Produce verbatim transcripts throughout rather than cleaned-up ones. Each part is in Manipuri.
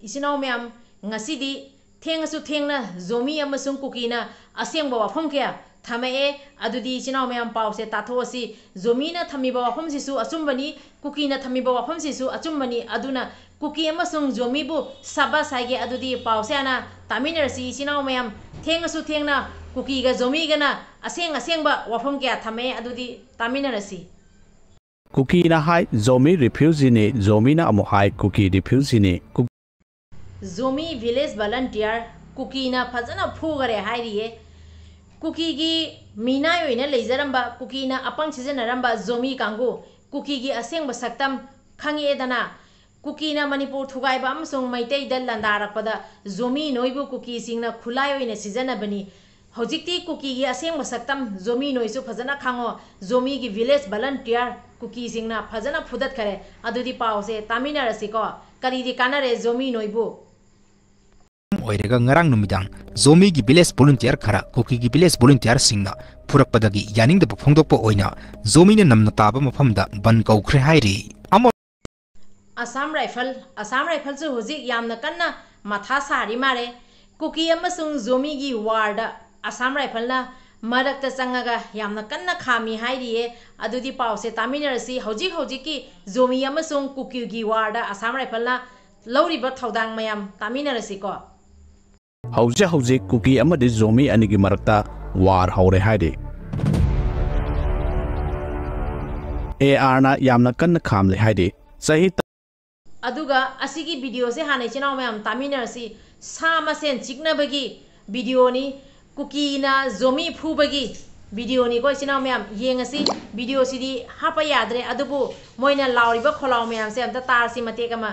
ꯏꯆꯤꯟ ꯏꯅꯥꯎ ꯃꯌꯥꯝ, ꯉꯁꯤꯗꯤ ꯊꯦꯡꯉꯁꯨ ꯊꯦꯡꯅ ꯖꯣꯃꯤ ꯑꯃꯁꯨꯡ ꯀꯨꯀꯤꯅ ꯑꯁꯦꯡꯕ ꯋꯥꯐꯝ ꯀꯌꯥ ꯊꯝꯃꯛꯑꯦ꯫ ꯑꯗꯨꯗꯤ ꯏꯆꯤꯟ ꯏꯅꯥꯎ ꯃꯌꯥꯝ, ꯄꯥꯎꯁꯦ ꯇꯥꯊꯣꯛꯑꯁꯤ꯫ ꯖꯣꯃꯤꯅ ꯊꯝꯃꯤꯕ ꯋꯥꯐꯝꯁꯤꯁꯨ ꯑꯆꯨꯝꯕꯅꯤ, ꯀꯨꯀꯤꯅ ꯊꯝꯃꯤꯕ ꯋꯥꯐꯝꯁꯤꯁꯨ ꯑꯆꯨꯝꯕꯅꯤ꯫ ꯑꯗꯨꯅ ꯀꯨꯀꯤ ꯑꯃꯁꯨꯡ ꯖꯣꯃꯤꯕꯨ ꯁꯥꯕꯥꯁ ꯍꯥꯏꯒꯦ꯫ ꯑꯗꯨꯗꯤ ꯄꯥꯎꯁꯦ ꯍꯥꯟꯅ ꯇꯥꯃꯤꯟꯅꯔꯁꯤ ꯏꯆꯤꯟ ꯏꯅꯥꯎ ꯃꯌꯥꯝ꯫ ꯊꯦꯡꯉꯁꯨ ꯊꯦꯡꯅ ꯀꯨꯀꯤꯒ ꯖꯣꯃꯤꯒꯅ ꯑꯁꯦꯡ ꯑꯁꯦꯡꯕ ꯋꯥꯐꯝ ꯀꯌꯥ ꯊꯝꯃꯛꯑꯦ꯫ ꯑꯗꯨꯗꯤ ꯇꯥꯃꯤꯟꯅꯔꯁꯤ꯫ ꯀꯨꯀꯤꯅ ꯍꯥꯏ ꯖꯣꯃꯤ ꯔꯤꯐ꯭ꯌꯨꯖꯤꯅꯤ, ꯖꯣꯃꯤꯅ ꯑꯃꯨꯛ ꯍꯥꯏ ꯀꯨꯀꯤ ꯔꯤꯐ꯭ꯌꯨꯖꯤꯅꯤ꯫ ꯀꯨ- ꯖꯣꯃꯤ ꯚꯤꯂꯦꯖ ꯚꯂꯟꯇꯤꯌꯔ ꯀꯨꯀꯤꯅ ꯐꯖꯅ ꯐꯨꯈꯔꯦ ꯍꯥꯏꯔꯤꯌꯦ꯫ ꯀꯨꯀꯤꯒꯤ ꯃꯤꯅꯥꯏ ꯑꯣꯏꯅ ꯂꯩꯖꯔꯝꯕ, ꯀꯨꯀꯤꯅ ꯑꯄꯪ ꯁꯤꯖꯤꯟꯅꯔꯝꯕ ꯖꯣꯃꯤ ꯀꯥꯡꯕꯨ, ꯀꯨꯀꯤꯒꯤ ꯑꯁꯦꯡꯕ ꯁꯛꯇꯝ ꯈꯪꯉꯛꯑꯦꯗꯅ꯫ ꯀꯨꯀꯤꯅ ꯃꯅꯤꯄꯨꯔ ꯊꯨꯒꯥꯏꯕ ꯑꯃꯁꯨꯡ ꯃꯩꯇꯩꯗ ꯂꯥꯟꯗꯥꯔꯛꯄꯗ ꯖꯣꯃꯤ ꯅꯣꯏꯕꯨ ꯀꯨꯀꯤꯁꯤꯡꯅ ꯈꯨꯠꯂꯥꯏ ꯑꯣꯏꯅ ꯁꯤꯖꯤꯟꯅꯕꯅꯤ꯫ ꯍꯧꯖꯤꯛꯇꯤ ꯀꯨꯀꯤꯒꯤ ꯑꯁꯦꯡꯕ ꯁꯛꯇꯝ ꯖꯣꯃꯤ ꯅꯣꯏꯁꯨ ꯐꯖꯅ ꯈꯪꯉꯣ꯫ ꯖꯣꯃꯤꯒꯤ ꯚꯤꯂꯦꯖ ꯚꯂꯟꯇꯤꯌꯔ ꯀꯨꯀꯤꯁꯤꯡꯅ ꯐꯖꯅ ꯐꯨꯗꯠꯈꯔꯦ꯫ ꯑꯗꯨꯗꯤ ꯄꯥꯎꯁꯦ ꯇꯥꯃꯤꯟꯅꯔꯁꯤꯀꯣ꯫ ꯀꯔꯤꯗꯤ ꯀꯥꯟꯅꯔꯦ ꯖꯣꯃꯤ ꯅꯣꯏꯕꯨ? ꯑꯣꯏꯔꯒ ꯉꯔꯥꯡ ꯅꯨꯃꯤꯗꯥꯡ ꯖꯣꯃꯤꯒꯤ ꯚꯤꯂꯦꯖ ꯚꯣꯂꯨꯟꯇꯤꯌꯔ ꯈꯔ ꯀꯨꯀꯤꯒꯤ ꯚꯤꯂꯦꯖ ꯚꯣꯂꯨꯟꯇꯤꯌꯔꯁꯤꯡꯅ ꯐꯨꯔꯛꯄꯗꯒꯤ ꯌꯥꯅꯤꯡꯗꯕ ꯐꯣꯡꯗꯣꯛꯄ ꯑꯣꯏꯅ ꯖꯣꯃꯤꯅ ꯅꯝꯅ ꯇꯥꯕ ꯃꯐꯝꯗ ꯕꯟ ꯀꯧꯈ꯭ꯔꯦ ꯍꯥꯏꯔꯤ꯫ ꯑꯃ- ꯑꯁꯥꯝ ꯔꯥꯏꯐꯜ, ꯑꯁꯥꯝ ꯔꯥꯏꯐꯜꯁꯨ ꯍꯧꯖꯤꯛ ꯌꯥꯝꯅ ꯀꯟꯅ ꯃꯊꯥ ꯁꯥꯔꯤ ꯃꯥꯜꯂꯦ꯫ ꯀꯨꯀꯤ ꯑꯃꯁꯨꯡ ꯖꯣꯃꯤꯒꯤ ꯋꯥꯔꯗ ꯑꯁꯥꯝ ꯔꯥꯏꯐꯜꯅ ꯃꯔꯛꯇ ꯆꯪꯉꯒ ꯌꯥꯝꯅ ꯀꯟꯅ ꯈꯥꯝꯃꯤ ꯍꯥꯏꯔꯤꯌꯦ꯫ ꯑꯗꯨꯗꯤ ꯄꯥꯎꯁꯦ ꯇꯥꯃꯤꯟꯅꯔꯁꯤ꯫ ꯍꯧꯖꯤꯛ ꯍꯧꯖꯤꯛꯀꯤ ꯖꯣꯃꯤ ꯑꯃꯁꯨꯡ ꯀꯨꯀꯤꯒꯤ ꯋꯥꯔꯗ ꯑꯁꯥꯝ ꯔꯥꯏꯐꯜꯅ ꯂꯧꯔꯤꯕ ꯊꯧꯗꯥꯡ ꯃꯌꯥꯝ ꯇꯥꯃꯤꯟꯅꯔꯁꯤꯀꯣ꯫ ꯍꯧꯖꯤꯛ ꯍꯧꯖꯤꯛ ꯀꯨꯀꯤ ꯑꯃꯗꯤ ꯖꯣꯃꯤ ꯑꯅꯤꯒꯤ ꯃꯔꯛꯇ ꯋꯥꯔ ꯍꯧꯔꯦ ꯍꯥꯏꯔꯤ꯫ ꯑꯦ ꯑꯥꯔꯅ ꯌꯥꯝꯅ ꯀꯟꯅ ꯈꯥꯝꯂꯦ ꯍꯥꯏꯔꯤ꯫ ꯆꯍꯤ ꯑꯗꯨꯒ ꯑꯁꯤꯒꯤ ꯚꯤꯗꯤꯑꯣꯁꯦ ꯍꯥꯟꯅ ꯏꯆꯤꯟ ꯏꯅꯥꯎ ꯃꯌꯥꯝ ꯇꯥꯃꯤꯟꯅꯔꯁꯤ꯫ ꯁꯥ ꯃꯁꯦꯟ ꯆꯤꯛꯅꯕꯒꯤ ꯚꯤꯗꯤꯑꯣꯅꯤ꯫ ꯀꯨꯀꯤꯅ ꯖꯣꯃꯤ ꯐꯨꯕꯒꯤ ꯚꯤꯗꯤꯑꯣꯅꯤꯀꯣ ꯏꯆꯤꯟ ꯏꯅꯥꯎ ꯃꯌꯥꯝ, ꯌꯦꯡꯉꯁꯤ꯫ ꯚꯤꯗꯤꯑꯣꯁꯤꯗꯤ ꯍꯥꯞꯄ ꯌꯥꯗ꯭ꯔꯦ, ꯑꯗꯨꯕꯨ ꯃꯣꯏꯅ ꯂꯥꯎꯔꯤꯕ ꯈꯣꯜꯂꯥꯎ ꯃꯌꯥꯝꯁꯦ ꯑꯝꯇ ꯇꯥꯔꯁꯤ ꯃꯇꯦꯛ ꯑꯃ꯫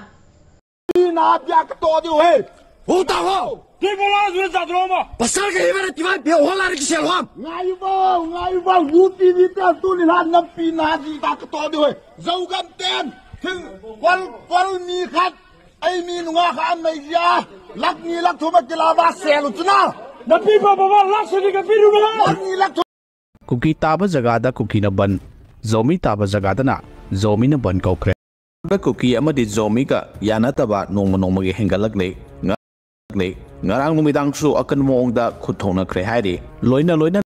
ꯅꯥ ꯄꯤꯌꯥ ꯀꯇꯣꯗꯤ ꯍꯣꯏ꯫ ꯍꯨ ꯇꯥ ꯍꯣ꯫ ꯇꯤ ꯕꯣꯂꯥ ꯖꯨ ꯆꯥꯗ꯭ꯔꯣ ꯑꯃ꯫ ꯄꯁꯥꯜ ꯀ ꯍꯤꯕꯔ ꯇꯤꯋꯥꯏ ꯕꯦ ꯍꯣ ꯂꯥꯔ ꯀꯤ ꯁꯦꯜ ꯍꯣ꯫ ꯉꯥꯏꯕꯧ, ꯉꯥꯏꯕꯧ, ꯌꯨ ꯇꯤ ꯚꯤ ꯇꯦꯜ ꯇꯨ ꯅꯤꯂꯥ ꯅꯝꯄꯤ ꯅꯥꯗꯤ ꯇꯥ ꯀꯇꯣꯗꯤ ꯍꯣꯏ꯫ ꯖꯧꯒꯝ ꯇꯦꯟ, ꯊꯤꯜ, ꯀꯣꯜ, ꯀꯣꯜ ꯃꯤ ꯈꯠ, ꯑꯩ ꯃꯤ ꯅꯨꯡꯉꯥ ꯈꯥ ꯑꯝ ꯂꯩꯖꯤꯌꯥ꯫ ꯂꯛ ꯅꯤ ꯂꯛ ꯊꯨꯃ ꯀꯤꯂꯥ ꯕꯥ ꯁꯦꯜ ꯎꯆꯨꯅ꯫ ꯅꯝꯄꯤ ꯕꯕꯥ ꯂꯥꯛ ꯁꯤꯗꯤ ꯀꯄꯤꯔꯨꯅ꯫ ꯂꯛ ꯅꯤ ꯂꯛ ꯊꯨ- ꯀꯨꯀꯤ ꯇꯥꯕ ꯖꯒꯥꯗ ꯀꯨꯀꯤꯅ ꯕꯟ, ꯖꯣꯃꯤ ꯇꯥꯕ ꯖꯒꯥꯗꯅ ꯖꯣꯃꯤꯅ ꯕꯟ ꯀꯧꯈ꯭ꯔꯦ꯫ ꯀꯨꯀꯤ ꯑꯃꯗꯤ ꯖꯣꯃꯤꯒ ꯌꯥꯅꯗꯕ ꯅꯣꯡꯃ ꯅꯣꯡꯃꯒꯤ ꯍꯦꯟꯒꯠꯂꯛꯂꯦ꯫ ꯉ-, ꯉꯔꯥꯡ ꯅꯨꯃꯤꯗꯥꯡꯁꯨ ꯑꯀꯟꯕ ꯃꯑꯣꯡꯗ ꯈꯨꯠ ꯊꯣꯛꯅꯈ꯭ꯔꯦ ꯍꯥꯏꯔꯤ꯫ ꯂꯣꯏꯅ ꯂꯣꯏꯅ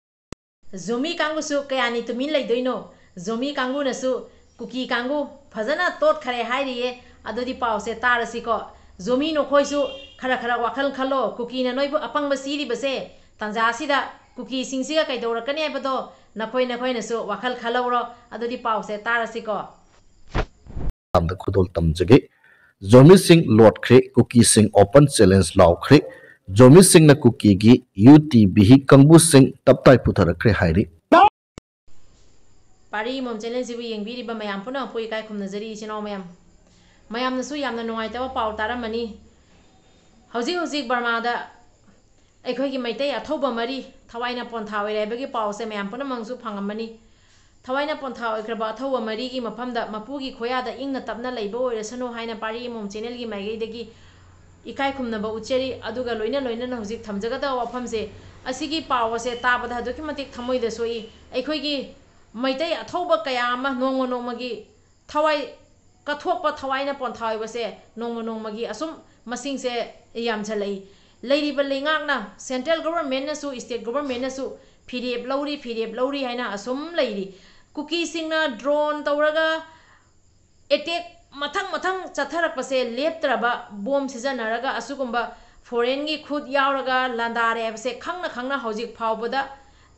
ꯖꯣꯃꯤ ꯀꯥꯡꯕꯨꯁꯨ ꯀꯌꯥꯅꯤ ꯇꯨꯃꯤꯟ ꯂꯩꯗꯣꯏꯅꯣ? ꯖꯣꯃꯤ ꯀꯥꯡꯕꯨꯅꯁꯨ ꯀꯨꯀꯤ ꯀꯥꯡꯕꯨ ꯐꯖꯅ ꯇꯣꯠꯈꯔꯦ ꯍꯥꯏꯔꯤꯌꯦ꯫ ꯑꯗꯨꯗꯤ ꯄꯥꯎꯁꯦ ꯇꯥꯔꯁꯤꯀꯣ꯫ ꯖꯣꯃꯤ ꯅꯈꯣꯏꯁꯨ ꯈꯔ ꯈꯔ ꯋꯥꯈꯜ ꯈꯜꯂꯣ꯫ ꯀꯨꯀꯤꯅ ꯅꯣꯏꯕꯨ ꯑꯄꯪꯕ ꯁꯤꯔꯤꯕꯁꯦ ꯇꯥꯟꯖꯥꯁꯤꯗ ꯀꯨꯀꯤꯁꯤꯡꯁꯤꯒ ꯀꯩꯗꯧꯔꯛꯀꯅꯤ ꯍꯥꯏꯕꯗꯣ ꯅꯈꯣꯏ ꯅꯈꯣꯏꯅꯁꯨ ꯋꯥꯈꯜ ꯈꯜꯍꯧꯔꯣ꯫ ꯑꯗꯨꯗꯤ ꯄꯥꯎꯁꯦ ꯇꯥꯔꯁꯤꯀꯣ꯫ ꯃꯇꯥꯡꯗ ꯈꯨꯗꯣꯜ ꯇꯝꯖꯒꯦ꯫ ꯖꯣꯃꯤꯁꯤꯡ ꯂꯣꯠꯈ꯭ꯔꯦ, ꯀꯨꯀꯤꯁꯤꯡ open challenge ꯂꯥꯎꯈ꯭ꯔꯦ꯫ ꯖꯣꯃꯤꯁꯤꯡꯅ ꯀꯨꯀꯤꯒꯤ ꯌꯨ ꯇꯤ ꯕꯤꯍꯤ ꯀꯥꯡꯕꯨꯁꯤꯡ ꯇꯞꯇꯥꯏ ꯄꯨꯊꯔꯛꯈ꯭ꯔꯦ ꯍꯥꯏꯔꯤ꯫ ꯄꯥꯔꯤ ꯃꯣꯝ ꯆꯦꯅꯦꯜꯁꯤꯕꯨ ꯌꯦꯡꯕꯤꯔꯤꯕ ꯃꯌꯥꯝ ꯄꯨꯝꯅꯃꯛꯄꯨ ꯏꯀꯥꯏ ꯈꯨꯝꯅꯖꯔꯤ, ꯏꯆꯤꯟ ꯏꯅꯥꯎ ꯃꯌꯥꯝ꯫ ꯃꯌꯥꯝꯅꯁꯨ ꯌꯥꯝꯅ ꯅꯨꯡꯉꯥꯏꯇꯕ ꯄꯥꯎ ꯇꯥꯔꯝꯃꯅꯤ꯫ ꯍꯧꯖꯤꯛ ꯍꯧꯖꯤꯛ ꯕꯔꯃꯥꯗ ꯑꯩꯈꯣꯏꯒꯤ ꯃꯩꯇꯩ ꯑꯊꯧꯕ ꯃꯔꯤ ꯊꯋꯥꯏꯅ ꯄꯣꯟꯊꯥ ꯑꯣꯏꯔꯦ ꯍꯥꯏꯕꯒꯤ ꯄꯥꯎꯁꯦ ꯃꯌꯥꯝ ꯄꯨꯝꯅꯃꯛꯁꯨ ꯐꯪꯉꯝꯃꯅꯤ꯫ ꯊꯋꯥꯏꯅ ꯄꯣꯟꯊꯥ ꯑꯣꯏꯈ꯭ꯔꯕ ꯑꯊꯧꯕ ꯃꯔꯤꯒꯤ ꯃꯐꯝꯗ ꯃꯄꯨꯒꯤ ꯈꯣꯌꯥꯗ ꯏꯪꯅ ꯇꯞꯅ ꯂꯩꯕ ꯑꯣꯏꯔꯁꯅꯨ ꯍꯥꯏꯅ ꯄꯥꯔꯤ ꯃꯣꯝ ꯆꯦꯅꯦꯜꯒꯤ ꯃꯥꯏꯀꯩꯗꯒꯤ ꯏꯀꯥꯏ ꯈꯨꯝꯅꯕ ꯎꯠꯆꯔꯤ꯫ ꯑꯗꯨꯒ ꯂꯣꯏꯅ ꯂꯣꯏꯅꯅ ꯍꯧꯖꯤꯛ ꯊꯝꯖꯒꯗꯕ ꯋꯥꯐꯝꯁꯦ, ꯑꯁꯤꯒꯤ ꯄꯥꯎ ꯑꯁꯦ ꯇꯥꯕꯗ ꯑꯗꯨꯛꯀꯤ ꯃꯇꯤꯛ ꯊꯃꯣꯏꯗ ꯁꯣꯛꯏ꯫ ꯑꯩꯈꯣꯏꯒꯤ ꯃꯩꯇꯩ ꯑꯊꯧꯕ ꯀꯌꯥ ꯑꯃ ꯅꯣꯡꯃ ꯅꯣꯡꯃꯒꯤ ꯊꯋꯥꯏ ꯀꯠꯊꯣꯛꯄ, ꯊꯋꯥꯏꯅ ꯄꯣꯟꯊꯥ ꯑꯣꯏꯕꯁꯦ ꯅꯣꯡꯃ ꯅꯣꯡꯃꯒꯤ ꯑꯁꯨꯝ ꯃꯁꯤꯡꯁꯦ ꯌꯥꯝꯁꯤꯜꯂꯛꯏ꯫ ꯂꯩꯔꯤꯕ ꯂꯩꯉꯥꯛꯅ, central government ꯅꯁꯨ state government ꯅꯁꯨ ꯐꯤꯔꯦꯞ ꯂꯧꯔꯤ, ꯐꯤꯔꯦꯞ ꯂꯧꯔꯤ ꯍꯥꯏꯅ ꯑꯁꯨꯝ ꯂꯩꯔꯤ꯫ ꯀꯨꯀꯤꯁꯤꯡꯅ drone ꯇꯧꯔꯒ attack ꯃꯊꯪ ꯃꯊꯪ ꯆꯠꯊꯔꯛꯄꯁꯦ ꯂꯦꯞꯇ꯭ꯔꯕ, bomb ꯁꯤꯖꯤꯟꯅꯔꯒ ꯑꯁꯤꯒꯨꯝꯕ foreign ꯒꯤ ꯈꯨꯠ ꯌꯥꯎꯔꯒ ꯂꯥꯟꯗꯥꯔꯦ ꯍꯥꯏꯕꯁꯦ ꯈꯪꯅ ꯈꯪꯅ ꯍꯧꯖꯤꯛ ꯐꯥꯎꯕꯗ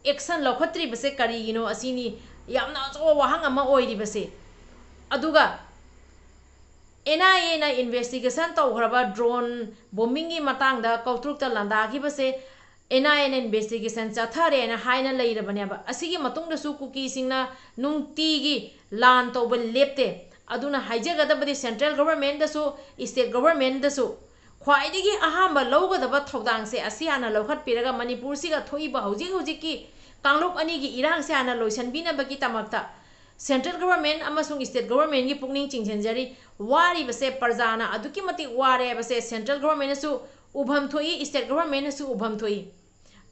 action ꯂꯧꯈꯠꯇ꯭ꯔꯤꯕꯁꯦ ꯀꯔꯤꯒꯤꯅꯣ? ꯑꯁꯤꯅꯤ ꯌꯥꯝꯅ ꯑꯆꯧꯕ ꯋꯥꯍꯪ ꯑꯃ ꯑꯣꯏꯔꯤꯕꯁꯦ꯫ ꯑꯗꯨꯒ N I A ꯅ investigation ꯇꯧꯈ꯭ꯔꯕ drone bombing ꯒꯤ ꯃꯇꯥꯡꯗ ꯀꯧꯇ꯭ꯔꯨꯛꯇ ꯂꯥꯟꯗꯥꯈꯤꯕꯁꯦ N I A ꯅ investigation ꯆꯠꯊꯔꯦꯅ ꯍꯥꯏꯅ ꯂꯩꯔꯕꯅꯦꯕ꯫ ꯑꯁꯤꯒꯤ ꯃꯇꯨꯡꯗꯁꯨ ꯀꯨꯀꯤꯁꯤꯡꯅ ꯅꯨꯡꯇꯤꯒꯤ ꯂꯥꯟ ꯇꯧꯕ ꯂꯦꯞꯇꯦ꯫ ꯑꯗꯨꯅ ꯍꯥꯏꯖꯒꯗꯕꯗꯤ central government ꯗꯁꯨ, state government ꯗꯁꯨ ꯈ꯭ꯋꯥꯏꯗꯒꯤ ꯑꯍꯥꯟꯕ ꯂꯧꯒꯗꯕ ꯊꯧꯗꯥꯡꯁꯦ ꯑꯁꯤ ꯍꯥꯟꯅ ꯂꯧꯈꯠꯄꯤꯔꯒ ꯃꯅꯤꯄꯨꯔꯁꯤꯒ ꯊꯣꯛꯏꯕ ꯍꯧꯖꯤꯛ ꯍꯧꯖꯤꯛꯀꯤ ꯀꯥꯡꯂꯨꯞ ꯑꯅꯤꯒꯤ ꯏꯔꯥꯡꯁꯦ ꯍꯥꯟꯅ ꯂꯣꯏꯁꯤꯟꯕꯤꯅꯕꯒꯤꯗꯃꯛꯇ central government ꯑꯃꯁꯨꯡ state government ꯀꯤ ꯄꯨꯛꯅꯤꯡ ꯆꯤꯡꯁꯤꯟꯖꯔꯤ꯫ ꯋꯥꯔꯤꯕꯁꯦ ꯄ꯭ꯔꯖꯥꯅ ꯑꯗꯨꯛꯀꯤ ꯃꯇꯤꯛ ꯋꯥꯔꯦ ꯍꯥꯏꯕꯁꯦ central government ꯅꯁꯨ ꯎꯐꯝ ꯊꯣꯛꯏ, state government ꯅꯁꯨ ꯎꯐꯝ ꯊꯣꯛꯏ꯫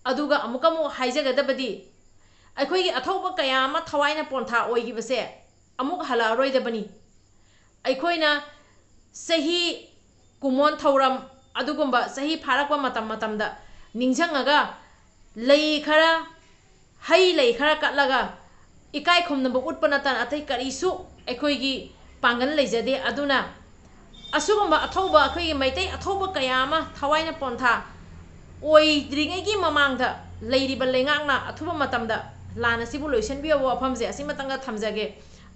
ꯑꯗꯨꯒ ꯑꯃꯨꯛꯀ ꯑꯃꯨꯛ ꯍꯥꯏꯖꯒꯗꯕꯗꯤ, ꯑꯩꯈꯣꯏꯒꯤ ꯑꯊꯧꯕ ꯀꯌꯥ ꯑꯃ ꯊꯋꯥꯏꯅ ꯄꯣꯟꯊꯥ ꯑꯣꯏꯈꯤꯕꯁꯦ ꯑꯃꯨꯛ ꯍꯜꯂꯛꯑꯔꯣꯏꯗꯕꯅꯤ꯫ ꯑꯩꯈꯣꯏꯅ ꯆꯍꯤ ꯀꯨꯝꯑꯣꯟ ꯊꯧꯔꯝ, ꯑꯗꯨꯒꯨꯝꯕ ꯆꯍꯤ ꯐꯥꯔꯛꯄ ꯃꯇꯝ ꯃꯇꯝꯗ ꯅꯤꯡꯁꯤꯡꯉꯒ ꯂꯩ ꯈꯔ, ꯍꯩ ꯂꯩ ꯈꯔ ꯀꯠꯂꯒ ꯏꯀꯥꯏ ꯈꯨꯝꯅꯕ ꯎꯠꯄ ꯅꯠꯇꯅ ꯑꯇꯩ ꯀꯔꯤꯁꯨ ꯑꯩꯈꯣꯏꯒꯤ ꯄꯥꯡꯒꯜ ꯂꯩꯖꯗꯦ꯫ ꯑꯗꯨꯅ ꯑꯁꯤꯒꯨꯝꯕ ꯑꯊꯧꯕ, ꯑꯩꯈꯣꯏꯒꯤ ꯃꯩꯇꯩ ꯑꯊꯧꯕ ꯀꯌꯥ ꯑꯃ ꯊꯋꯥꯏꯅ ꯄꯣꯟꯊꯥ ꯑꯣꯏꯗ꯭ꯔꯤꯉꯩꯒꯤ ꯃꯃꯥꯡꯗ ꯂꯩꯔꯤꯕ ꯂꯩꯉꯥꯛꯅ ꯑꯊꯨꯕ ꯃꯇꯝꯗ ꯂꯥꯟ ꯑꯁꯤꯕꯨ ꯂꯣꯏꯁꯤꯟꯕꯤꯌꯣꯕ ꯋꯥꯐꯝꯁꯦ ꯑꯁꯤꯃꯇꯪꯒ ꯊꯝꯖꯒꯦ꯫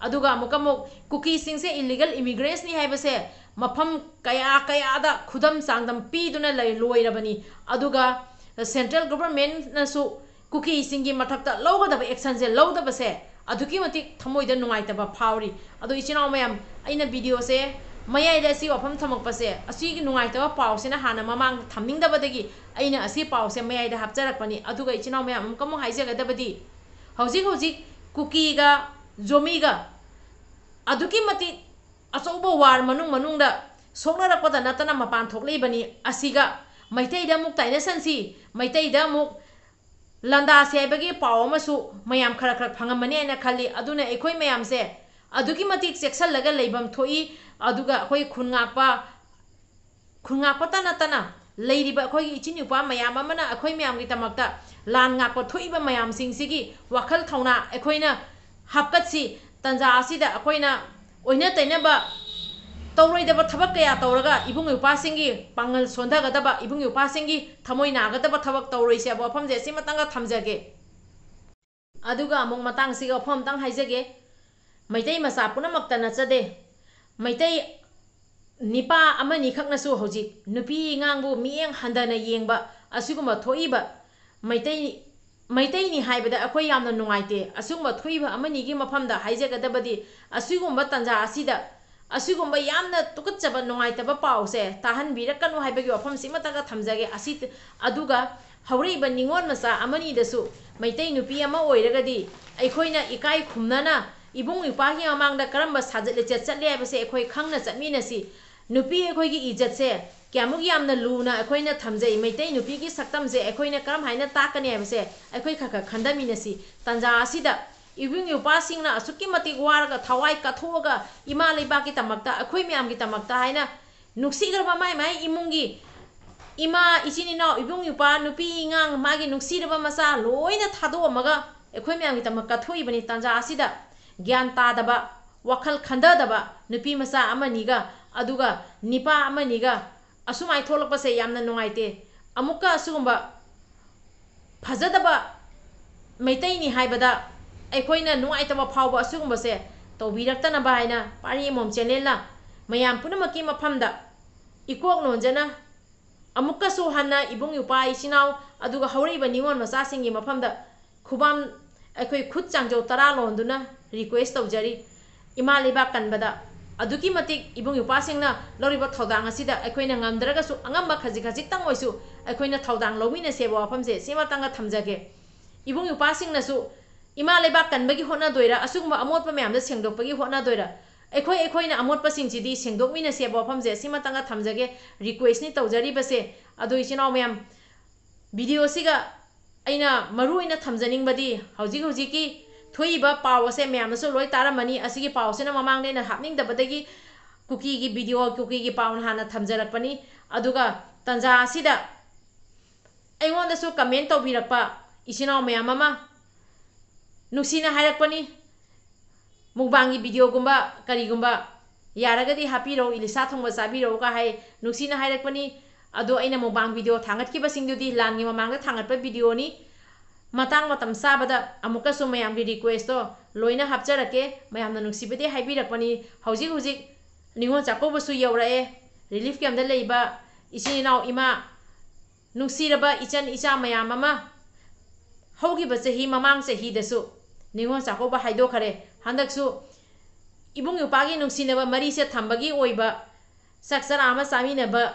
ꯑꯗꯨꯒ ꯑꯃꯨꯛꯀ ꯑꯃꯨꯛ ꯀꯨꯀꯤꯁꯤꯡꯁꯦ illegal immigrants ꯅꯤ ꯍꯥꯏꯕꯁꯦ ꯃꯐꯝ ꯀꯌꯥ ꯀꯌꯥꯗ ꯈꯨꯗꯝ ꯆꯥꯡꯗꯝ ꯄꯤꯗꯨꯅ ꯂꯩ, ꯂꯣꯏꯔꯕꯅꯤ꯫ ꯑꯗꯨꯒ central government ꯅꯁꯨ ꯀꯨꯀꯤꯁꯤꯡꯒꯤ ꯃꯊꯛꯇ ꯂꯧꯒꯗꯕ action ꯁꯦ ꯂꯧꯗꯕꯁꯦ ꯑꯗꯨꯛꯀꯤ ꯃꯇꯤꯛ ꯊꯃꯣꯏꯗ ꯅꯨꯡꯉꯥꯏꯇꯕ ꯐꯥꯎꯔꯤ꯫ ꯑꯗꯣ ꯏꯆꯤꯟ ꯏꯅꯥꯎ ꯃꯌꯥꯝ, ꯑꯩꯅ video ꯁꯦ ꯃꯌꯥꯏꯗ ꯑꯁꯤ ꯋꯥꯐꯝ ꯊꯝꯃꯛꯄꯁꯦ, ꯑꯁꯤꯒꯤ ꯅꯨꯡꯉꯥꯏꯇꯕ ꯄꯥꯎꯁꯤꯅ ꯍꯥꯟꯅ ꯃꯃꯥꯡꯗ ꯊꯝꯅꯤꯡꯗꯕꯗꯒꯤ ꯑꯩꯅ ꯑꯁꯤ ꯄꯥꯎꯁꯦ ꯃꯌꯥꯏꯗ ꯍꯥꯞꯆꯔꯛꯄꯅꯤ꯫ ꯑꯗꯨꯒ ꯏꯆꯤꯟ ꯏꯅꯥꯎ ꯃꯌꯥꯝ, ꯑꯃꯨꯛꯀ ꯑꯃꯨꯛ ꯍꯥꯏꯖꯒꯗꯕꯗꯤ, ꯍꯧꯖꯤꯛ ꯍꯧꯖꯤꯛ ꯀꯨꯀꯤꯒ ꯖꯣꯃꯤꯒ ꯑꯗꯨꯛꯀꯤ ꯃꯇꯤꯛ ꯑꯆꯧꯕ war ꯃꯅꯨꯡ ꯃꯅꯨꯡꯗ ꯁꯣꯛꯅꯔꯛꯄꯗ ꯅꯠꯇꯅ ꯃꯄꯥꯟ ꯊꯣꯛꯂꯛꯏꯕꯅꯤ꯫ ꯑꯁꯤꯒ ꯃꯩꯇꯩꯗ ꯑꯃꯨꯛ ꯇꯥꯏꯅꯁꯟꯁꯤ, ꯃꯩꯇꯩꯗ ꯑꯃꯨꯛ ꯂꯥꯟꯗꯥꯁꯤ ꯍꯥꯏꯕꯒꯤ ꯄꯥꯎ ꯑꯃꯁꯨ ꯃꯌꯥꯝ ꯈꯔ ꯈꯔ ꯐꯪꯉꯝꯃꯅꯤ ꯍꯥꯏꯅ ꯈꯜꯂꯤ꯫ ꯑꯗꯨꯅ ꯑꯩꯈꯣꯏ ꯃꯌꯥꯝꯁꯦ ꯑꯗꯨꯛꯀꯤ ꯃꯇꯤꯛ ꯆꯦꯛꯁꯤꯜꯂꯒ ꯂꯩꯐꯝ ꯊꯣꯛꯏ꯫ ꯑꯗꯨꯒ ꯑꯩꯈꯣꯏ ꯈꯨꯟ ꯉꯥꯛꯄ, ꯈꯨꯟ ꯉꯥꯛꯄꯇ ꯅꯠꯇꯅ ꯂꯩꯔꯤꯕ ꯑꯩꯈꯣꯏꯒꯤ ꯏꯆꯤꯟ ꯏꯎꯄꯥ ꯃꯌꯥꯝ ꯑꯃꯅ ꯑꯩꯈꯣꯏ ꯃꯌꯥꯝꯒꯤꯗꯃꯛꯇ ꯂꯥꯟ ꯉꯥꯛꯄ ꯊꯣꯛꯏꯕ ꯃꯌꯥꯝꯁꯤꯡꯁꯤꯒꯤ ꯋꯥꯈꯜ ꯊꯧꯅꯥ ꯑꯩꯈꯣꯏꯅ ꯍꯥꯞꯀꯠꯁꯤ꯫ ꯇꯥꯟꯖꯥ ꯑꯁꯤꯗ ꯑꯩꯈꯣꯏꯅ ꯑꯣꯏꯅ ꯇꯩꯅꯕ ꯇꯧꯔꯣꯏꯗꯕ ꯊꯕꯛ ꯀꯌꯥ ꯇꯧꯔꯒ ꯏꯕꯨꯡ ꯏꯎꯄꯥꯁꯤꯡꯒꯤ ꯄꯥꯡꯒꯜ ꯁꯣꯟꯊꯒꯗꯕ, ꯏꯕꯨꯡ ꯏꯎꯄꯥꯁꯤꯡꯒꯤ ꯊꯃꯣꯏ ꯅꯥꯒꯗꯕ ꯊꯕꯛ ꯇꯧꯔꯣꯏꯁꯦ ꯍꯥꯏꯕ ꯋꯥꯐꯝꯁꯦ ꯑꯁꯤꯃꯇꯪꯒ ꯊꯝꯖꯒꯦ꯫ ꯑꯗꯨꯒ ꯑꯃꯨꯛ ꯃꯇꯥꯡꯁꯤꯒ ꯋꯥꯐꯝ ꯑꯃꯇꯪ ꯍꯥꯏꯖꯒꯦ꯫ ꯃꯩꯇꯩ ꯃꯆꯥ ꯄꯨꯝꯅꯃꯛꯇ ꯅꯠꯆꯗꯦ, ꯃꯩꯇꯩ ꯅꯤꯄꯥ ꯑꯃꯅꯤꯈꯛꯅꯁꯨ ꯍꯧꯖꯤꯛ ꯅꯨꯄꯤ ꯑꯉꯥꯡꯕꯨ ꯃꯤꯠꯌꯦꯡ ꯍꯟꯊꯅ ꯌꯦꯡꯕ ꯑꯁꯤꯒꯨꯝꯕ ꯊꯣꯛꯏꯕ ꯃꯩꯇꯩ, ꯃꯩꯇꯩꯅꯤ ꯍꯥꯏꯕꯗ ꯑꯩꯈꯣꯏ ꯌꯥꯝꯅ ꯅꯨꯡꯉꯥꯏꯇꯦ꯫ ꯑꯁꯤꯒꯨꯝꯕ ꯊꯣꯛꯏꯕ ꯑꯃꯅꯤꯒꯤ ꯃꯐꯝꯗ ꯍꯥꯏꯖꯒꯗꯕꯗꯤ, ꯑꯁꯤꯒꯨꯝꯕ ꯇꯥꯟꯖꯥ ꯑꯁꯤꯗ ꯑꯁꯤꯒꯨꯝꯕ ꯌꯥꯝꯅ ꯇꯨꯀꯠꯆꯕ, ꯅꯨꯡꯉꯥꯏꯇꯕ ꯄꯥꯎꯁꯦ ꯇꯥꯍꯟꯕꯤꯔꯛꯀꯅꯨ ꯍꯥꯏꯕꯒꯤ ꯋꯥꯐꯝꯁꯤꯃꯇꯒ ꯊꯝꯖꯒꯦ꯫ ꯑꯁꯤ, ꯑꯗꯨꯒ ꯍꯧꯔꯛꯏꯕ ꯅꯤꯉꯣꯜ ꯃꯆꯥ ꯑꯃꯅꯤꯗꯁꯨ, ꯃꯩꯇꯩ ꯅꯨꯄꯤ ꯑꯃ ꯑꯣꯏꯔꯒꯗꯤ ꯑꯩꯈꯣꯏꯅ ꯏꯀꯥꯏ ꯈꯨꯝꯅꯅ ꯏꯕꯨꯡ ꯏꯄ꯭ꯋꯥꯒꯤ ꯃꯃꯥꯡꯗ ꯀꯔꯝꯕ ꯁꯥꯖꯠ ꯂꯤꯆꯠ ꯆꯠꯂꯦ ꯍꯥꯏꯕꯁꯦ ꯑꯩꯈꯣꯏ ꯈꯪꯅ ꯆꯠꯃꯤꯟꯅꯁꯤ꯫ ꯅꯨꯄꯤ ꯑꯩꯈꯣꯏꯒꯤ ꯏꯖꯠꯁꯦ ꯀꯌꯥꯃꯨꯛ ꯌꯥꯝꯅ ꯂꯨꯅ ꯑꯩꯈꯣꯏꯅ ꯊꯝꯖꯩ, ꯃꯩꯇꯩ ꯅꯨꯄꯤꯒꯤ ꯁꯛꯇꯝꯁꯦ ꯑꯩꯈꯣꯏꯅ ꯀꯔꯝ ꯍꯥꯏꯅ ꯇꯥꯛꯀꯅꯤ ꯍꯥꯏꯕꯁꯦ ꯑꯩꯈꯣꯏ ꯈꯔ ꯈꯔ ꯈꯟꯊꯃꯤꯟꯅꯁꯤ꯫ ꯇꯥꯟꯖꯥ ꯑꯁꯤꯗ ꯏꯕꯨꯡ ꯏꯄ꯭ꯋꯥꯁꯤꯡꯅ ꯑꯁꯨꯛꯀꯤ ꯃꯇꯤꯛ ꯋꯥꯔꯒ, ꯊꯋꯥꯏ ꯀꯠꯊꯣꯛꯑꯒ, ꯏꯃꯥ ꯂꯩꯕꯥꯛꯀꯤꯗꯃꯛꯇ, ꯑꯩꯈꯣꯏ ꯃꯌꯥꯝꯒꯤꯗꯃꯛꯇ ꯍꯥꯏꯅ ꯅꯨꯡꯁꯤꯈ꯭ꯔꯕ ꯃꯥꯏ ꯃꯥꯏ ꯏꯃꯨꯡꯒꯤ ꯏꯃꯥ, ꯏꯆꯤꯟ ꯏꯅꯥꯎ, ꯏꯕꯨꯡ ꯏꯄ꯭ꯋꯥ, ꯅꯨꯄꯤ ꯑꯉꯥꯡ, ꯃꯥꯒꯤ ꯅꯨꯡꯁꯤꯔꯕ ꯃꯆꯥ ꯂꯣꯏꯅ ꯊꯥꯗꯣꯛꯑꯝꯃꯒ ꯑꯩꯈꯣꯏ ꯃꯌꯥꯝꯒꯤꯗꯃꯛ ꯀꯠꯊꯣꯛꯏꯕꯅꯤ꯫ ꯇꯥꯟꯖꯥ ꯑꯁꯤꯗ ꯒ꯭ꯌꯥꯟ ꯇꯥꯗꯕ, ꯋꯥꯈꯜ ꯈꯟꯊꯗꯕ ꯅꯨꯄꯤ ꯃꯆꯥ ꯑꯃꯅꯤꯒ, ꯑꯗꯨꯒ ꯅꯤꯄꯥ ꯑꯃꯅꯤꯒ ꯑꯁꯨꯃꯥꯏꯅ ꯊꯣꯛꯂꯛꯄꯁꯦ ꯌꯥꯝꯅ ꯅꯨꯡꯉꯥꯏꯇꯦ꯫ ꯑꯃꯨꯛꯀ ꯑꯁꯤꯒꯨꯝꯕ ꯐꯖꯗꯕ ꯃꯩꯇꯩꯅꯤ ꯍꯥꯏꯕꯗ ꯑꯩꯈꯣꯏꯅ ꯅꯨꯡꯉꯥꯏꯇꯕ ꯐꯥꯎꯕ ꯑꯁꯤꯒꯨꯝꯕꯁꯦ ꯇꯧꯕꯤꯔꯛꯇꯅꯕ ꯍꯥꯏꯅ ꯄꯥꯔꯤ ꯑꯃꯃꯝ ꯆꯦꯅꯦꯜꯅ ꯃꯌꯥꯝ ꯄꯨꯝꯅꯃꯛꯀꯤ ꯃꯐꯝꯗ ꯏꯀꯣꯛ ꯅꯣꯟꯖꯅ ꯑꯃꯨꯛꯀꯁꯨ ꯍꯟꯅ ꯏꯕꯨꯡ ꯏꯄ꯭ꯋꯥ ꯏꯆꯤꯟ ꯏꯅꯥꯎ ꯑꯗꯨꯒ ꯍꯧꯔꯛꯏꯕ ꯅꯤꯉꯣꯜ ꯃꯆꯥꯁꯤꯡꯒꯤ ꯃꯐꯝꯗ ꯈꯨꯕꯥꯝ, ꯑꯩꯈꯣꯏ ꯈꯨꯠ ꯆꯥꯡꯖꯧ ꯇꯔꯥ ꯂꯣꯟꯗꯨꯅ request ꯇꯧꯖꯔꯤ꯫ ꯏꯃꯥ ꯂꯩꯕꯥꯛ ꯀꯟꯕꯗ ꯑꯗꯨꯛꯀꯤ ꯃꯇꯤꯛ ꯏꯕꯨꯡ ꯏꯄ꯭ꯋꯥꯁꯤꯡꯅ ꯂꯧꯔꯤꯕ ꯊꯧꯗꯥꯡ ꯑꯁꯤꯗ ꯑꯩꯈꯣꯏꯅ ꯉꯝꯗ꯭ꯔꯒꯁꯨ ꯑꯉꯝꯕ ꯈꯖꯤꯛ ꯈꯖꯤꯛꯇꯪ ꯑꯣꯏꯁꯨ ꯑꯩꯈꯣꯏꯅ ꯊꯧꯗꯥꯡ ꯂꯧꯃꯤꯟꯅꯁꯦꯕ ꯋꯥꯐꯝꯁꯦ ꯁꯤꯃꯇꯪꯒ ꯊꯝꯖꯒꯦ꯫ ꯏꯕꯨꯡ ꯏꯄ꯭ꯋꯥꯁꯤꯡꯅꯁꯨ ꯏꯃꯥ ꯂꯩꯕꯥꯛ ꯀꯟꯕꯒꯤ ꯍꯣꯠꯅꯗꯣꯏꯔꯥ, ꯑꯁꯤꯒꯨꯝꯕ ꯑꯃꯣꯠꯄ ꯃꯌꯥꯝꯗ ꯁꯦꯡꯗꯣꯛꯄꯒꯤ ꯍꯣꯠꯅꯗꯣꯏꯔꯥ? ꯑꯩꯈꯣꯏ ꯑꯩꯈꯣꯏꯅ ꯑꯃꯣꯠꯄꯁꯤꯡꯁꯤꯗꯤ ꯁꯦꯡꯗꯣꯛꯃꯤꯟꯅꯁꯦꯕ ꯋꯥꯐꯝꯁꯦ ꯁꯤꯃꯇꯪꯒ ꯊꯝꯖꯒꯦ꯫ Request ꯅꯤ ꯇꯧꯖꯔꯤꯕꯁꯦ꯫ ꯑꯗꯣ ꯏꯆꯤꯟ ꯏꯅꯥꯎ ꯃꯌꯥꯝ, video ꯁꯤꯒ ꯑꯩꯅ ꯃꯔꯨ ꯑꯣꯏꯅ ꯊꯝꯖꯅꯤꯡꯕꯗꯤ ꯍꯧꯖꯤꯛ ꯍꯧꯖꯤꯛꯀꯤ ꯊꯣꯛꯏꯕ ꯄꯥꯎ ꯑꯁꯦ ꯃꯌꯥꯝꯅꯁꯨ ꯂꯣꯏ ꯇꯥꯔꯝꯃꯅꯤ꯫ ꯑꯁꯤꯒꯤ ꯄꯥꯎꯁꯤꯅ ꯃꯃꯥꯡꯗ ꯑꯩꯅ ꯍꯥꯞꯅꯤꯡꯗꯕꯗꯒꯤ ꯀꯨꯀꯤꯒꯤ video, ꯀꯨꯀꯤꯒꯤ ꯄꯥꯎꯅ ꯍꯥꯟꯅ ꯊꯝꯖꯔꯛꯄꯅꯤ꯫ ꯑꯗꯨꯒ ꯇꯟꯖꯥ ꯑꯁꯤꯗ ꯑꯩꯉꯣꯟꯗꯁꯨ comment ꯇꯧꯕꯤꯔꯛꯄ ꯏꯆꯤꯟ ꯏꯅꯥꯎ ꯃꯌꯥꯝ ꯑꯃ ꯅꯨꯡꯁꯤꯅ ꯍꯥꯏꯔꯛꯄꯅꯤ, "ꯃꯨꯛꯕꯥꯡꯒꯤ video ꯒꯨꯝꯕ ꯀꯔꯤꯒꯨꯝꯕ ꯌꯥꯔꯒꯗꯤ ꯍꯥꯞꯄꯤꯔꯛꯎ, ꯏꯂꯤꯁꯥ ꯊꯣꯡꯕ ꯆꯥꯕꯤꯔꯛꯎ" ꯀ ꯍꯥꯏ ꯅꯨꯡꯁꯤꯅ ꯍꯥꯏꯔꯛꯄꯅꯤ꯫ ꯑꯗꯣ ꯑꯩꯅ ꯃꯨꯛꯕꯥꯡ video ꯊꯥꯡꯒꯠꯈꯤꯕꯁꯤꯡꯗꯨꯗꯤ ꯂꯥꯟꯒꯤ ꯃꯃꯥꯡꯗ ꯊꯥꯡꯒꯠꯄ video ꯅꯤ꯫ ꯃꯇꯥꯡ ꯃꯇꯝ ꯆꯥꯕꯗ ꯑꯃꯨꯛꯀꯁꯨ ꯃꯌꯥꯝꯒꯤ request ꯇꯣ ꯂꯣꯏꯅ ꯍꯥꯞꯆꯔꯛꯀꯦ꯫ ꯃꯌꯥꯝꯅ ꯅꯨꯡꯁꯤꯕꯗꯤ ꯍꯥꯏꯕꯤꯔꯛꯄꯅꯤ꯫ ꯍꯧꯖꯤꯛ ꯍꯧꯖꯤꯛ ꯅꯤꯉꯣꯜ ꯆꯥꯛꯀꯧꯕꯁꯨ ꯌꯧꯔꯛꯑꯦ꯫ Relief camp ꯇ ꯂꯩꯕ ꯏꯆꯤꯟ ꯏꯅꯥꯎ ꯏꯃꯥ ꯅꯨꯡꯁꯤꯔꯕ ꯏꯆꯟ ꯏꯆꯥ ꯃꯌꯥꯝ ꯑꯃ ꯍꯧꯈꯤꯕ ꯆꯍꯤ, ꯃꯃꯥꯡ ꯆꯍꯤꯗꯁꯨ ꯅꯤꯉꯣꯜ ꯆꯥꯛꯀꯧꯕ ꯍꯥꯏꯗꯣꯛꯈꯔꯦ꯫ ꯍꯟꯗꯛꯁꯨ ꯏꯕꯨꯡ ꯏꯄ꯭ꯋꯥꯒꯤ ꯅꯨꯡꯁꯤꯅꯕ ꯃꯔꯤꯁꯦ ꯊꯝꯕꯒꯤ ꯑꯣꯏꯕ ꯆꯥꯛ ꯆꯔꯥ ꯑꯃ ꯆꯥꯃꯤꯟꯅꯕ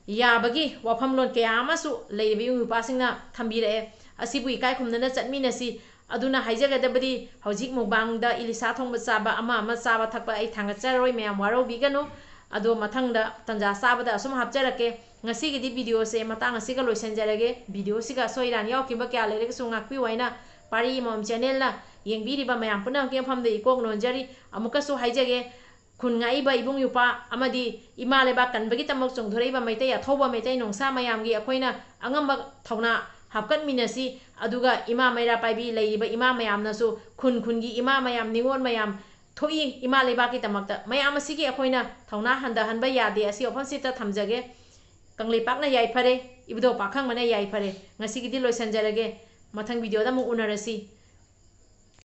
ꯌꯥꯕꯒꯤ ꯋꯥꯐꯝꯂꯣꯟ ꯀꯌꯥ ꯑꯃꯁꯨ ꯂꯩꯔꯤꯕ ꯏꯕꯨꯡ ꯏꯄ꯭ꯋꯥꯁꯤꯡꯅ ꯊꯝꯕꯤꯔꯛꯑꯦ꯫ ꯑꯁꯤꯕꯨ ꯏꯀꯥꯏ ꯈꯨꯝꯅꯅ ꯆꯠꯃꯤꯟꯅꯁꯤ꯫ ꯑꯗꯨꯅ ꯍꯥꯏꯖꯒꯗꯕꯗꯤ ꯍꯧꯖꯤꯛ ꯃꯨꯛꯕꯥꯡꯗ ꯏꯂꯤꯁꯥ ꯊꯣꯡꯕ ꯆꯥꯕ, ꯑꯃ ꯑꯃ ꯆꯥꯕ ꯊꯛꯄ ꯑꯩ ꯊꯥꯡꯒꯠꯆꯔꯔꯣꯏ, ꯃꯌꯥꯝ ꯋꯥꯔꯧꯕꯤꯒꯅꯨ꯫ ꯑꯗꯣ ꯃꯊꯪꯗ ꯇꯟꯖꯥ ꯆꯥꯕꯗ ꯑꯁꯨꯝ ꯍꯥꯞꯆꯔꯛꯀꯦ꯫ ꯉꯁꯤꯒꯤꯗꯤ video ꯁꯦ ꯃꯇꯥꯡ ꯑꯁꯤꯒ ꯂꯣꯏꯁꯤꯟꯖꯔꯒꯦ꯫ Video ꯁꯤꯒ ꯑꯁꯣꯏ ꯑꯔꯥꯟ ꯌꯥꯎꯈꯤꯕ ꯀꯌꯥ ꯂꯩꯔꯒꯁꯨ ꯉꯥꯛꯄꯤꯌꯨ ꯍꯥꯏꯅ ꯄꯥꯔꯤ ꯑꯃꯃꯝ ꯆꯦꯅꯦꯜꯅ ꯌꯦꯡꯕꯤꯔꯤꯕ ꯃꯌꯥꯝ ꯄꯨꯝꯅꯃꯛꯀꯤ ꯃꯐꯝꯗ ꯏꯀꯣꯛ ꯅꯣꯟꯖꯔꯤ꯫ ꯑꯃꯨꯛꯀꯁꯨ ꯍꯥꯏꯖꯒꯦ, ꯈꯨꯟ ꯉꯥꯛꯏꯕ ꯏꯕꯨꯡ ꯏꯄ꯭ꯋꯥ ꯑꯃꯗꯤ ꯏꯃꯥ ꯂꯩꯕꯥꯛ ꯀꯟꯕꯒꯤꯗꯃꯛ ꯆꯣꯡꯊꯣꯔꯛꯏꯕ ꯃꯩꯇꯩ ꯑꯊꯧꯕ ꯃꯩꯇꯩ ꯅꯣꯡꯁꯥ ꯃꯌꯥꯝꯒꯤ ꯑꯩꯈꯣꯏꯅ ꯑꯉꯝꯕ ꯊꯧꯅꯥ ꯍꯥꯞꯀꯠꯃꯤꯟꯅꯁꯤ꯫ ꯑꯗꯨꯒ ꯏꯃꯥ ꯃꯩꯔꯥ ꯄꯥꯏꯕꯤ ꯂꯩꯔꯤꯕ ꯏꯃꯥ ꯃꯌꯥꯝꯅꯁꯨ, ꯈꯨꯟ ꯈꯨꯟꯒꯤ ꯏꯃꯥ ꯃꯌꯥꯝ, ꯅꯤꯉꯣꯜ ꯃꯌꯥꯝ ꯊꯣꯛꯏ ꯏꯃꯥ ꯂꯩꯕꯥꯛꯀꯤꯗꯃꯛꯇ, ꯃꯌꯥꯝ ꯑꯁꯤꯒꯤ ꯑꯩꯈꯣꯏꯅ ꯊꯧꯅꯥ ꯍꯟꯊꯍꯟꯕ ꯌꯥꯗꯦ꯫ ꯑꯁꯤ ꯋꯥꯐꯝꯁꯤꯗ ꯊꯝꯖꯒꯦ꯫ ꯀꯪꯂꯩꯄꯥꯛꯅ ꯌꯥꯏꯐꯔꯦ, ꯏꯕꯨꯙꯧ ꯄꯥꯈꯪꯕꯅ ꯌꯥꯏꯐꯔꯦ꯫ ꯉꯁꯤꯒꯤꯗꯤ ꯂꯣꯏꯁꯤꯟꯖꯔꯒꯦ꯫ ꯃꯊꯪ ꯚꯤꯗꯤꯑꯣꯗ ꯑꯃꯨꯛ ꯎꯅꯔꯁꯤ꯫